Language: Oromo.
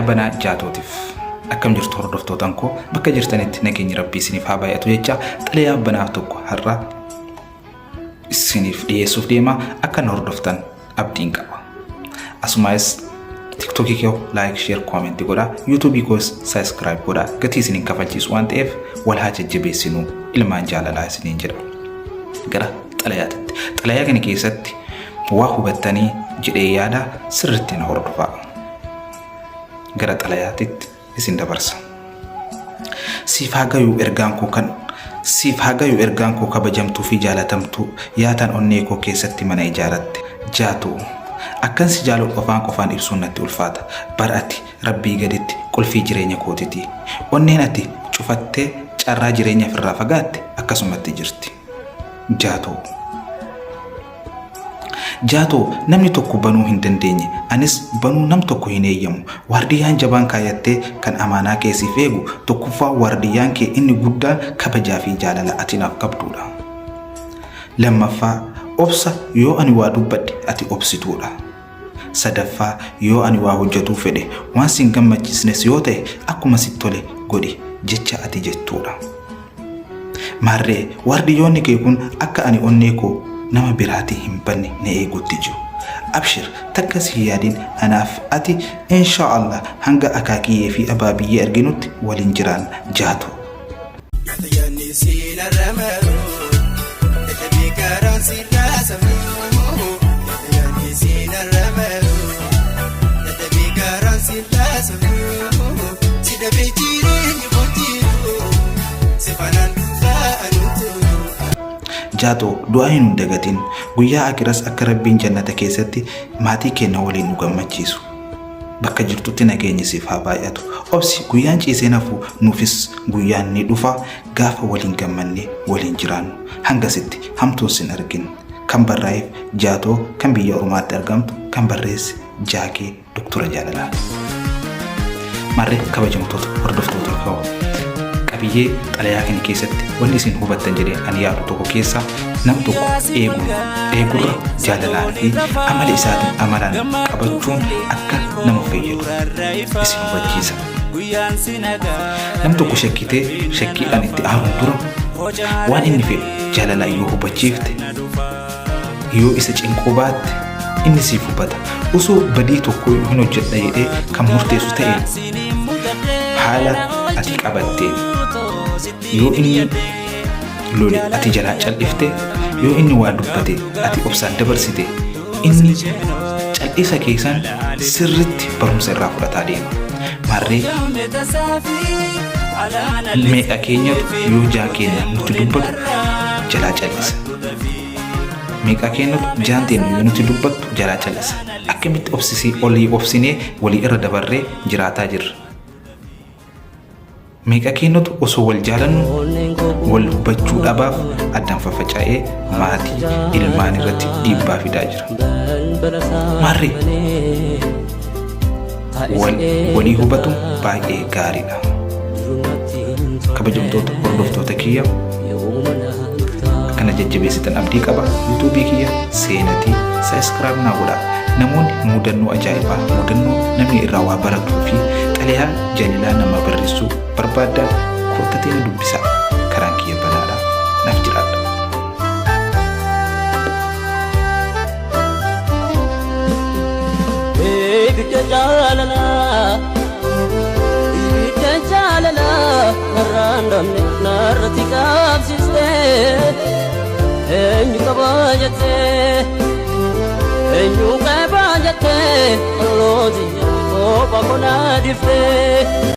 Banaa Jaatootiif. Akkam jirtu hordoftootan koo, bakka jirtanitti nageenyi Rabbii isiniif haa baay'atu jecha, xalayaa banaa tokko har'a isiniif dhiyeessuuf deema. Akka na hordoftan abdiin qaba. Asumaas TikTokii koo like, share, comment godhaa, YouTubeii koos subscribe godhaa. Gatii isiniin kafalchiisu waan ta'eef wal haa jajjabeessinuu, ilmaan jaalalaa isiniin jedha. Gara xalayaatitti. Xalayaa kana keessatti waa hubattanii jedhee yaada, sirriitti na hordofaa. Gara xalayaatitti isin dabarsa. Siif haa gayu ergaan koo kan siif haa gayu ergaan koo, kabajamtuu fi jaalatamtuu yaataan onnee koo keessatti mana ijaaratte. Jaatu, akkan si jaaladhu afaan qofaan ibsuun natti ulfaata. Bar ati Rabbii gaditti qulfii jireenya kootiti. Onneen ati cufattee carraa jireenya ofirraa fagaatte akkasumatti jirti. Jaatoo. Jaatoo, namni tokko banuu hin dandeenye, anis banuu nam tokko hin eeyyamu. Waardiyyaan jabaan kaayattee kan amaanaa kee siif eegu, tokkoffaa waardiyyaan kee inni guddaan kabajaa fi jaalala ati naaf qabduudha. Lammaffaa, obsa yoo ani waa dubbadhe ati obsituudha. Sadaffaa, yoo ani waa hojjetuu fedhe waan sin gammachiisnes yoo ta'e akkuma sitti tole godhi jecha ati jettuudha. Maarree, waardiyyoonni kee kun akka ani onnee koo nama biraatii hin banne na eeguutti jiru. Abshir, takkas hin yaadin, anaaf ati insha Allah hanga akaakiyyee fi abaabiyyee arginutti waliin jiraanna. Jaatu. Yaadni siinarra maru, dadhabee karaan sirraa sammuu. Yaadni siinarra maru, dadhabee karaan sirraa sammuu. Si dhabee jireenyi kotiiru, si faanaan dhufaa anuutu. Jaatoo, du'aa hin dagatin. Guyyaa akiras akka Rabbiin jannata keessatti maatii keenya waliin nu gammachiisu. Bakka jirtutti nageenyi siif haa baay'atu. Obsi, guyyaan ciisee nafu nuufis guyyaan ni dhufa, gaafa waliin gammannee waliin jiraannu. Hangasitti hamtuun sin argin. Kan barraa'eef Jaatoo kan biyya Oromaatti argamtu, kan barreesse Jaakee Doktora Jaalalaa. Maarree, kabajamtoota hordoftoota koo, qabiyyee xalayaa kana keessatti wanni isin hubattan jedhee ani yaadu tokko keessaa, nam tokko eeguun eegurra jaalalaan fi amala isaatiin amalaan qabachuun akka nama fayyadu isin hubachiisa. Nam tokko shakkitee shakkiidhaan itti aaruun dura waan inni fedhu jaalalaan yoo hubachiifte, yoo isa cinquu baatte, inni siif hubata. Osoo badii tokko hin hojjedha jedhee kan murteessu ta'e, haala ati qabatteen yoo inni lole ati jalaa cal'ifte, yoo inni waa dubbate ati obsaan dabarsite, inni cal'isa keessan sirritti barumsa irraa fudhataa deema. Maarree, meeqa keenyatu yoo jaa keenya nutti dubbatu jalaa cal'isa? Meeqa keenyatu jaan teenya yoo nutti dubbattu jalaa cal'isa? Akkamitti obsisii olii obsinee walii irra dabarree jiraataa jirra? Meeqa keenyatu osoo wal jaalannu wal hubachuu dhabaaf addaan faffaca'ee maatii ilmaan irratti dhiibbaa fidaa jira? Maarree, walii hubatu baay'ee gaariidha. Kabajamtoota hordoftoota kiyya, akkana jajjabeessitan abdii qaba. YouTubeii kiyya seenatii subscribe naa godhaa. Namoonni mudannoo ajaa'ibaa, mudannoo namni irraa waa baratuu fi xalayaa jaalalaa nama barreessuu barbaaddan, koottatii na dubbisaa. Karaan kiyya banaadha. Naaf jiraadha. Ibidda jaalalaa, ibidda jaalalaa narraan dhabne narratti qabsiiste. Eenyu qabaa jettee, eenyu qabaa jettee, ollooti kopha konaa dhiftee.